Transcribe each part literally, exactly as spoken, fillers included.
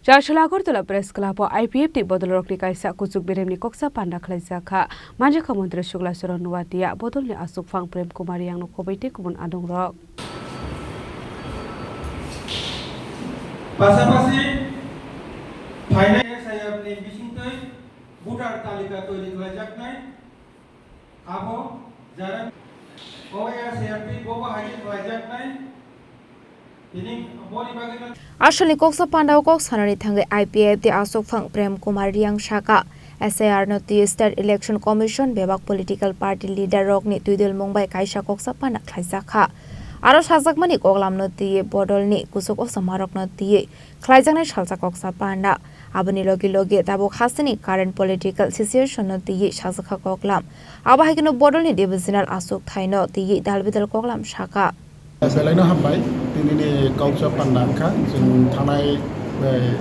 Charchal Agartala Press Club o I P F T bodolrokni kaisa kuchuk beremni koksa panda khlaijak kha. Manjakha Montri Shukla Charan Noatia, bodolni aswk phang Prem Kumar Riyangno khobwi tei kubun adongrok. Pasapasi phainai S I R ni bisingtwi voter talika toiri khlaijaknai. Abo jara O S R P bo bahai khlaijaknai. Tini boni bagwi no Aswkni koksa pandao kok sanani thangwi I P F T aswk phang Prem Kumar Riyang saka, S I R no twi State Election Commission bebak political party leader rokni twidulmung bai kaisa koksa panda khlaijak kha. Aro sajakmani koklamno twiwi bodolni kuchuk osamarokno twiwi khlaijaknai salsa koksa panda. Aboni logi logi tabuk hasteni current political situation no twiwi sajak kha koklam. Abo hai kheno bodolni divisional aswk thaino twiwi dalbidal koklam saka. Belai no hambai, tinini kauksa panda wngkha, chwng thanai, eh,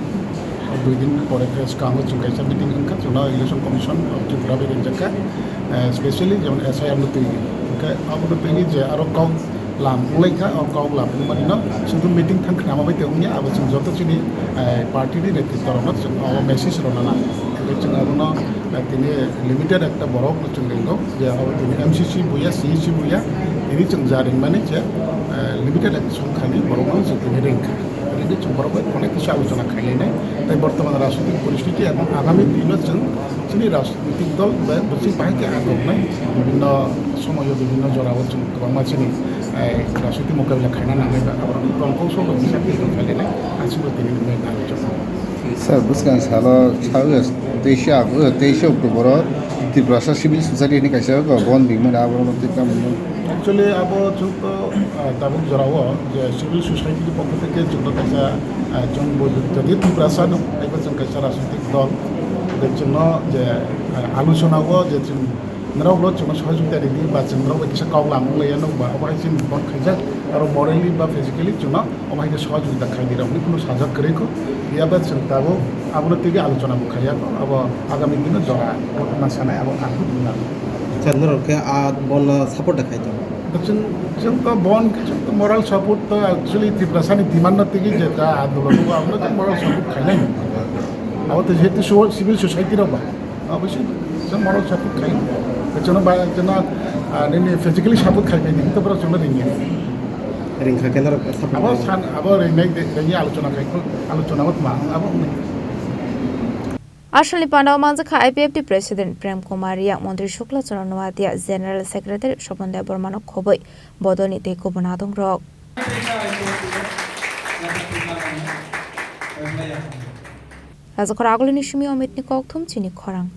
dui din pore khe swkango chwng kaisa meeting wngkha, chwngno Election Commission of Tripura bai ringjak kha, eh, specially jemon S I R no twiwi. Hwnkhe abono twiwi je aro kok lam wnglaikha, o kok lam wngmani no sudu meeting thang khnama bai tei wngya, abo chwng joto chini, eh, party ni netritwa rokno chwng o message rwna nang. Tei chwng abono, eh, tini limited ekta borok no chwng ringo, je abo tini M C C buya, C E C buya, tini chwng ja ringmani je, eh, limited ekta songkhani borok no chwng tini ringkha. Tini chwng borok bai onek kisa alochona khailainai. Tei bortoman rajnitik poristiti ebong agami dino chwng chini raj-, Politik dol bai bwswk bahai khe akhoknai, bibhinno somoyo bibhinno jorao chwng kwbangma chini, eh, rajniti mokabila khaina nangnai ba aborok rong kok song rok bisar twi tong khailai nai, aswk tini nai nang chwng. Sir, bwskang salo sawi teisa, teisa October o Tiprasa Civil Society ni kaisa bon bimani aborok twi tamo. Actually, abo chwng to, ah, tabuk jorao je civil society ni pokho theke chwng to kaisa, ah, chwng bo jodi Tiprasa no, taibo chwng kaisa rajnitik dol, je chwngno je, ah, alochona o je chwng norok bo chwngno sohojogita ridi ba chwng norok bai kisa kok lam wng laiya no ba obo hai chini bon khaijak, aro morally ba physically chwngno omo hai khe sohojogita khai di rok ni kunu sajak kwrwi kho, phiya ba chwng tabuk abono twiwi alochona bo khaiya kho, abo agami dino jora ma sanai abo ang khe buji nango. Sir, norok khe a bon no support da khai tongo? Chwng, chwng to bon khe chwng to moral support to actually Tiprasa ni demand no twiwi je ta andolon o abono chwng moral support khainai. Abo to jehetu so-, civil society rok ba. Obviously, chwng moral support khai. Chwngno ba, chwngno, ah, nini physically support khai bai di, to borok chwngno ringya. Ringkha khe norok support Abo khai. San, abo ringnai de, ringya alochona khai, alochona bo tma, abo wngnai. Aswkni pandao manjakha I P F T President Prem Kumar Riyang, Montri Shukla Charan Noatia, General Secretary Sopon Debbarmano khobwi bodolni tei kubun adongrok. Rajakhor Agulini simi Omitni kokthum chini khorang.